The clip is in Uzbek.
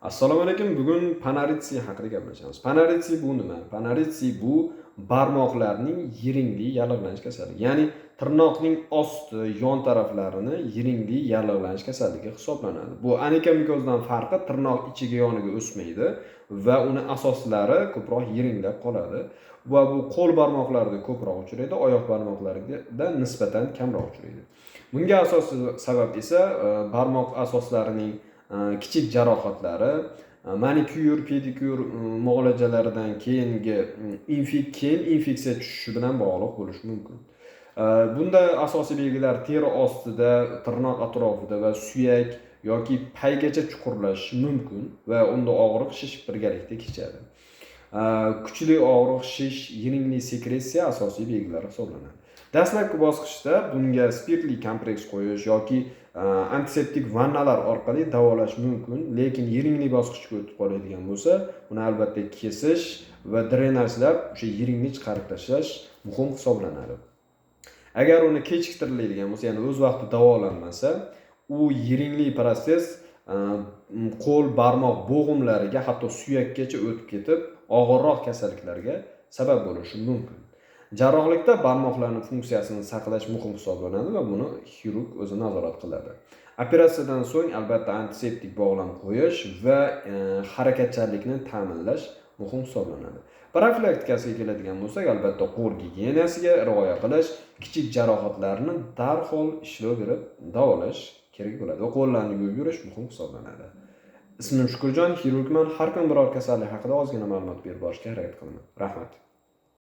Assalomu alaykum. Bugun panaritsiya haqida gaplashamiz. Panaritsiya bu nima? Panaritsiya bu barmoqlarning yiringli yallig'lanish kasalligi. Ya'ni tirnoqning osti, yon taraflarini yiringli yallig'lanish kasalligi hisoblanadi. Bu onikomikozdan farqi tirnoq ichiga, yoniga o'smaydi va uni asoslari ko'proq yiringlab qoladi. Va bu qo'l barmoqlarida ko'proq uchraydi, oyoq barmoqlarida nisbatan kamroq uchraydi. Bunga asosiy sabab esa barmoq asoslarining kichik jarohatlari, manikyur, pedikyur muolajalaridan keyingi keyin infeksiya tushishi bilan bog'liq bo'lishi mumkin. Bunda asosiy belgilar teri ostida, tirnoq atrofida va suyak yoki paygacha chuqurlashishi mumkin va unda og'riq, shish birgalikda kechadi. Kuchli og'riq, shish, yiringli sekretsiya asosiy belgilar hisoblanadi. Dastlabki bosqichda bunga spirtli kompress qo'yish yoki antiseptik vannalar orqali davolash mumkin, lekin yiringli bosqichga o'tib qoladigan bo'lsa, uni albatta kesish va drenajlab o'sha yiringni chiqarib tashlash muhim hisoblanadi. Agar uni kechiktiriladigan bo'lsa, ya'ni o'z vaqtida davolanmasa, u yiringli protsess qo'l barmoq bo'g'imlariga, hatto suyakkacha o'tib ketib, og'irroq kasalliklarga sabab bo'lishi mumkin. Jarrohlikda barmoqlarning funksiyasini saqlash muhim hisoblanadi va buni xirurg o'zi nazorat qiladi. Operatsiyadan so'ng albatta antiseptik bog'lam qo'yish va harakatchanlikni ta'minlash muhim hisoblanadi. Profilaktikasiga keladigan bo'lsak, albatta qo'l gigiyenasiga rioya qilish, kichik jarohatlarni darhol ishlov berib davolash kerak bo'ladi va qo'llarni yuvib yurish muhim hisoblanadi. Ismim Shukurjon, xirurgman. Har kun biror kasallik haqida ozgina ma'lumot berib borishga harakat qilaman. Rahmat.